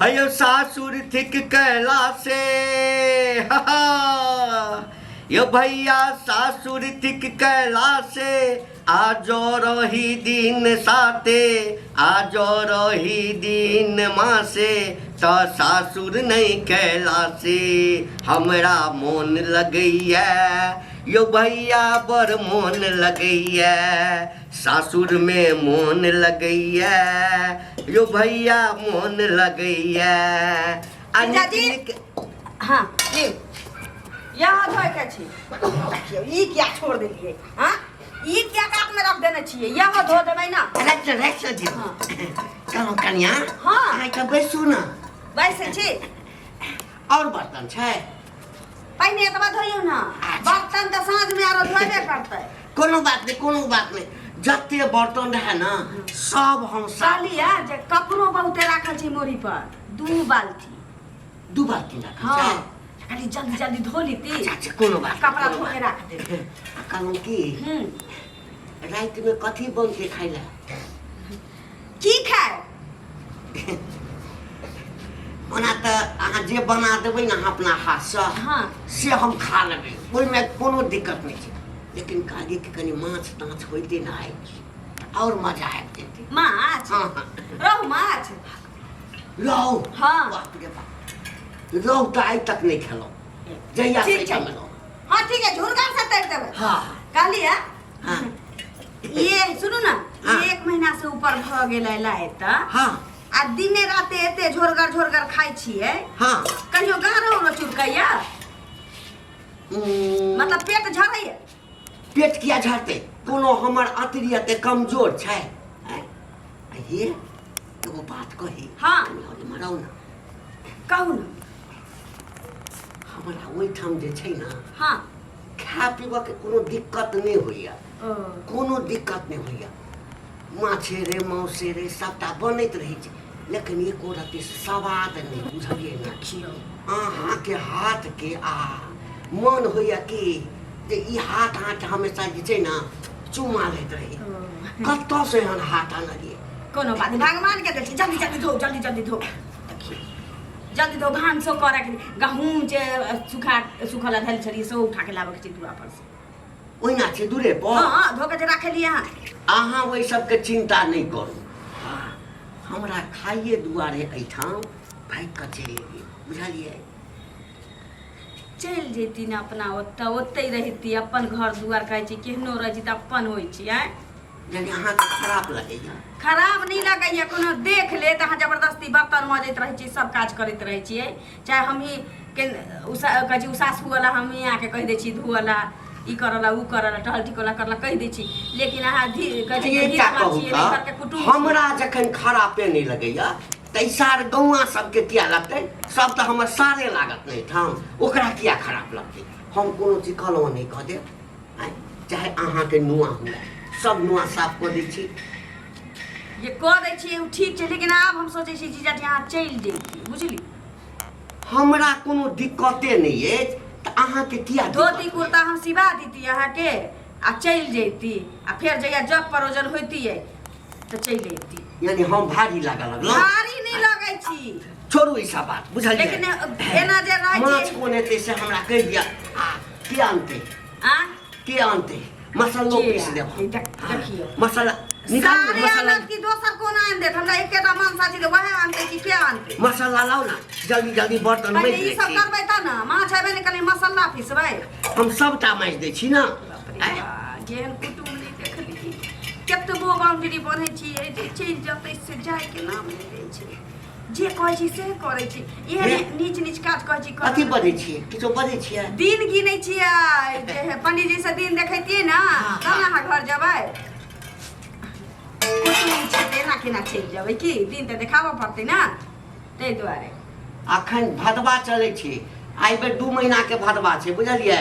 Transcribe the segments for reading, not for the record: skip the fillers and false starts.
हयो सासुर थिक कैलासे, यो भैया सासुर थिक कैलासे, आजो रही दिन साते, आजो रही दिन मासे, त सासुर नहीं कैलासे। हमरा मोन लगैया यो भैया, बड़ मोन लगैया, सासुरमे मोन लगैया यो भैया, मोन लगैया। आ नीक जीजाजी। नीक। हाँ जी, यहाँ धोए के छी। देखियौ, ई किया छोड़ देलियै? हाँ, ई किया कात में रख देने छियै? यहाँ धो देबै ना। राखि राखि दियौ। हाँ। कहलहुँ कनिया। हाँ। अहाँके बैसू ने। बैसै छी। आओर बर्तन छै? पहिने एतबा धोइयौ ने। अच्छा। बर्तन तऽ साँझमे आरो धोबे करतै। कोनो बात नहि, कोनो बात नहि, जते बर्तन रहै ने सब हम साफ। कहलियै जे कपड़ो बहुते राखल छै मोरी पर, दू बाल्टी। दू बाल्टी राखल हाँ छै? खाली जल्दी जल्दी धो लेती। अच्छा अच्छा, कोनो बात नहि, कपड़ा कोनो धो के बात राख दे। नहि। आ कहलहुँ की, रातिमे कथी बनतै खाइ लए? की खाय? ओना तऽ अहाँ जे बना देबै ने अहाँ अपना हाथसँ, से हम खा लेबै, ओहिमे कोनो दिक्कत नहि छै, लेकिन कहलियै कि कनि माछ ताछ होइतै ने आइ, आओर मजा आबि जेतै। माछ? हाँ। रहु माछ। रहु? हाँ। बाप रे बाप, रहु तऽ आइ तक नहि खेलहुँ जहिया से ठीक छै। एहिठाम एलहुँ। हाँ ठीक है, झुरगा से तैर देबै। हाँ। कहलियै, ये सुनू ने। एक महीना से ऊपर भऽ गेलै लाइ तऽ आ दिने राते एते झोरगर झोरगर खाइ छियै, कहियो गारो उरो चुरकैया? मतलब पेट झड़ैया? पेट किया झड़तै? कोनो हमर अतरी एते कमजोर छै? आँय? आ हे, एगो बात कही? कनि और इम्हर आउ ने। कहू ने। हमरा ओहिठाम जे छै ने, खाय पीबऽके कोनो दिक्कत नहि होइया। कोनो दिक्कत नहि होइया, माछे रे मांसे रे सबटा बनैत रहै छै, लेकिन एको रत्ती स्वाद नहि, बुझलियै ने? देखियौ। अहाँके हाथके आ मन होइया कि जे ई हाथ अहाँके हमेशा जे छै ने चुमा लैत रही। कतऽसँ एहन हाथ आनलियै? कोनो बात नहि, भगवान के दै छै। जल्दी जल्दी धो, जल्दी जल्दी धो। देखियौ, जल्दी धो। भानसो करके, गहूँम जे सुखा सुखल धयल छलियै से उठा के लाबऽ के छै दुआ पर से। ओहिना छै दूरे पर? हाँ, धो के जे राखलियै अहाँ। अहाँ ओहि सबके चिंता नहि करू। हाँ, हमरा खाइए दुआरे एहिठाम भागि कऽ चलि एलियै, बुझलियै? चलि जैती ने अपना ओतऽ, ओतहि रहिती। अपन घर दुआर कहै छै, केहनो रहै छै तऽ अपन होइ छै। आँय? यानी अहाँके खराब लगैया? खराब नहि लगैया। कोनो देख ले तऽ अहाँ जबरदस्ती बर्तन मजैत रहै छियै, सब काज करैत रहै छियै। चाहे हमही के उषा कहै छी, उषा छुअला, हमही अहाँके कहि दै छी धोअला, ई करला, उ करला, टहल टिकोला करला कहि दै छी, लेकिन अहाँ धी कहै छी एकटा कहू छियै तऽ घरके कुटुम्ब छी। हमरा जखन खरापे नहि लगैया तऽ ई सार गौआँ सबके किया लगतै? सब तऽ हमर सारे लागत ने एहिठाम, ओकरा किया खराब लगतै? हम कोनो चीज कहलहुँ नहि कऽ देब। आँय, चाहे अहाँके नुआ हुए, सब नुआ साफ कऽ दै छी। जे कऽ दै छियै ओ ठीक छै, लेकिन आब हम सोचै छी जीजाजी, अहाँ चलि जैती, बुझली? हमरा कोनो दिक्कते नहि अछि तऽ अहाँके किया दिक्कत धोती होइए? कुर्ता हम सिबा देती अहाँके आ चलि जैती, आ फेर जहिया जग परोजन होइतियै तऽ चलि अयती। यानी हम भारी लागऽ लगलहुँ? भारी नहि लगै छी। छोड़ू ई सब बात, बुझलियै? लेकिन एना जे रहै माछ छै। कोन हेतै से हमरा कहि दिअ। आ के आनतै? आ के आनतै? मसल्लो के पीस देब हम। आनतै? देखियौ। मसाला निकालू ने, सारे मसाला। आनत कि दोसर कोन आनि देत? हमरा एकेटा मनसा छै जे वएह आनतै कि के आनतै? मसाला लाउ ने जल्दी जल्दी, बर्तन पहिले माजि ई लै सब छी। करबै तऽ ने माछ हेबै ने, कनि मसाला पिसबै। हम सबटा माजि दै छी ने। बाप रे बा, जेहन कुटुम्ब नहि देखली। केतबो बाउंड्री बन्है छियै जे चलि जेतै, से जायके नाम नहि लै छै। जे कहै छी से करै छी। इहे हे। नीच नीच काज कहै छी कथी करऽ। बजै छियै? किछो बजै छियै? दिन गिनै छियै जे हे पंडीजी से दिन देखैतियै ने, तब ने अहाँ घर जेबै। कुटुम्ब छै तऽ एना केना चलि जेबै? की दिन तऽ देखाबऽ पड़तै ने, ताहि दुआरे। अखन भदवा चलै छै, एहि बेर 2 महीना के भदवा छै, बुझलियै?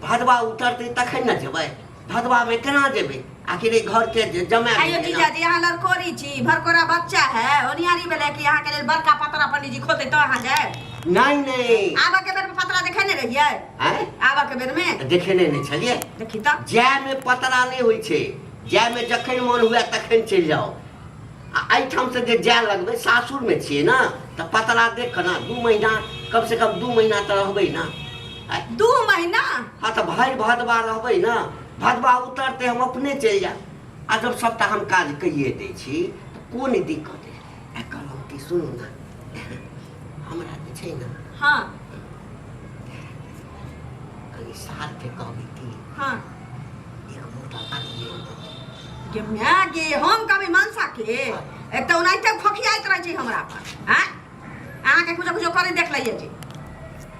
भदवा उतरतै तखन ने जेबै। भदवामे केना जेबै? आखिर एहि घरके जे जमाए आइयो भेलै ने। जीजाजी, अहाँ लड़कोरी छी, भरकोरा बच्चा है, होनिहारी भेलै कि अहाँके लेल बड़का पतरा पंडीजी खोलतै तऽ अहाँ जायब? नहि नहि। आबऽ के बेर में पतरा देखेने रहियै? आँय? आबऽ के बेर में देखेने नहि छलियै। देखी तऽ। जायमे पतरा नहि होइ छै, जायमे जखन मन हुए तखन चलि जाउ। आ एहिठामसँ जे जाय लगबै सासुरमे छियै ने तऽ पतरा देख कऽ ने 2 महीना, कमसँ कम 2 महीना तऽ रहबै ने आँय? 2 महीना? हँ, तऽ भरि भदवा रहबै ने। भदवा उतरतै, हम अपने चलि जायब। आ जब सभटा हम काज कैये दै छी तऽ कोन दिक्कत है? आ कहलहुँ कि सुनू ने, हमरा जे छै ने कनि सारके कहबै कि एक बोतल आनिए। गे माय गे, हम कभी मनसा के एक तऽ ओनाहिते खोखियाइत रहै छै हमरा पर। आँय, अहाँके कुछो कुछो करे देख लैए जे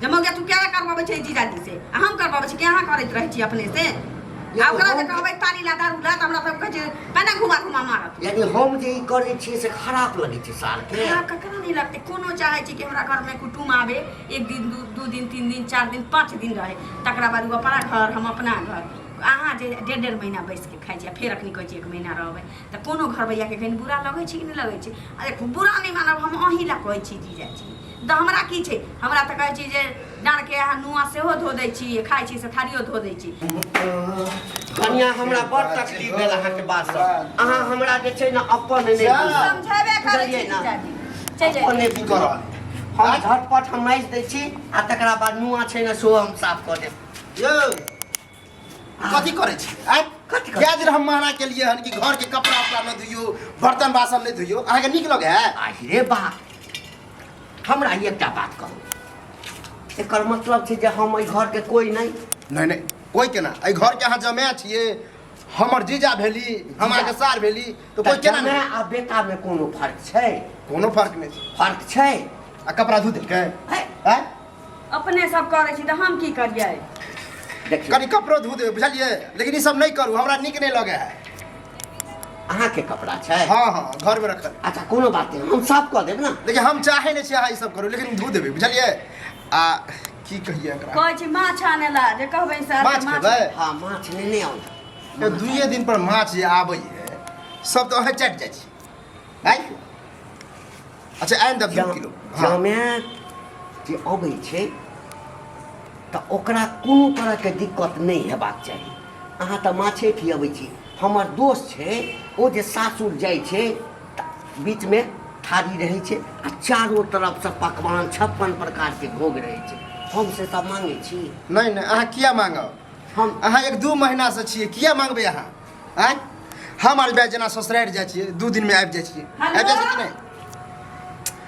जे मौगिया तू क्या करबाबै छै जीजाजी से, आ हम करबाबै छी कि अहाँ करैत रहै छी अपने से? आ ओकरा जे कहबै तारी ला, दारू ला, तऽ हमरा सब कहै छै केना घुमा घुमा मारत। यानी हम जे ई करै छियै से खराब लगै छै सारके? खराब ककरा नहि लगतै? कोनो चाहै छै कि हमरा घरमे कुटुम आबे, एक दिन, 2 दिन, 3 दिन, 4 दिन, 5 दिन रहे, तकरा बाद ओ अपना घर, हम अपना घर। अहाँ जे डेढ़ डेढ़ महीना बैस के खाइ छी आ फेर अखनी कहै छी एक महीना रहबै, तऽ कोनो घरबैयाके कहीं बुरा लगै छै कि नहि लगै छै? अरे बुरा नहि मानब, हम अहीं लए कहै छी जीजाजी। तऽ हमरा की छै? हमरा तऽ कहै छी जे डाँरके अहाँ नुआ सेहो धो दै छी, खाइ छी से थारियो धो दै छी। कनिया, हमरा बड़ तकलीफ भेल अहाँके बात सँ। अहाँ हमरा जे छै ने अपन नहि बुझब। समझेबे करै छी। बुझलियै ने? जीजाजी, चलि अपन जाइए। नहि बुझब। हम झटपट हम माजि दै छी आ तकरा बाद नुआ छै ने सेहो हम साफ कऽ देब। यौ, कथी करै छी आँय? कथी करै? कए दिन हम मना केलियै हन कि घरके कपड़ा उपड़ा नहि धोइयो, बर्तन बासन नहि धोइयो, अहाँके नीक लगै है? आहि रे बा, हमरा एकटा बात कहू, एकर मतलब छै जे हम एहि घरके कोइ नहि? नहि नहि, कोइ केना? एहि घरके अहाँ जमाए छियै, हमर जीजा भेली, हम अहाँके सार भेली, तऽ कोइ केना जमाए नहि? आ बेटामे कोनो फर्क छै? कोनो फर्क नहि छै। फर्क छै। आ कपड़ा धो देलकै? है। आँय? अपने सब करै छी तऽ हम की करियै? देखियौ। कनि कपड़ो धो देबै, बुझलियै? लेकिन ई सब नहि करू, हमरा नीक नहि लगै है। अहाँके कपड़ा छै? हँ हँ, घरमे रखल। अच्छा, कोनो बात नहि, हम साफ कऽ देब ने। देखियौ, हम चाहै नहि छी अहाँ ई सब करू, लेकिन धो देबै, बुझलियै? आ की कहियै एकरा? कहै छी माछ आनै ला, जे कहबै से माछ खेबै? हँ, माछ नेने आउ। तऽ दुइए दिन पर माछ जे आबै है, सब तऽ अहें चाटि जाइ छी। आँय? अच्छा, आनि देब 2 किलो, हँ। जमाए जे अबै छै तऽ ओकरा कोनो तरहके दिक्कत नहि हेबाक चाही। अहाँ तऽ माछे खियबै छी। हमर दोस्त छै, ओ जे सासुर जाइ छै तऽ बीचमे थारी रहै छै आ चारो तरफसँ पकवान, 56 प्रकारके भोग रहै छै। हम से सब मांगै छी? नहि नहि, अहाँ किया मांगब? हम अहाँ 1-2 महीनासँ छियै, किया मांगबै अहाँ? आँय, हम आर जेना ससुरारि जाइ छियै, 2 दिनमे आबि जाइ छियै। आबि जाइ छियै कि नहि?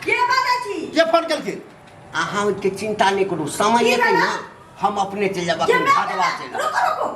के बाजै छी? के फोन केलखिन? अहाँ ओहिके चिन्ता नहि करू, समय की एतै ने भेलै? हम अपने चलि जायब। के अखन बाजै? भदवा चलि जायब। रुकू रुकू।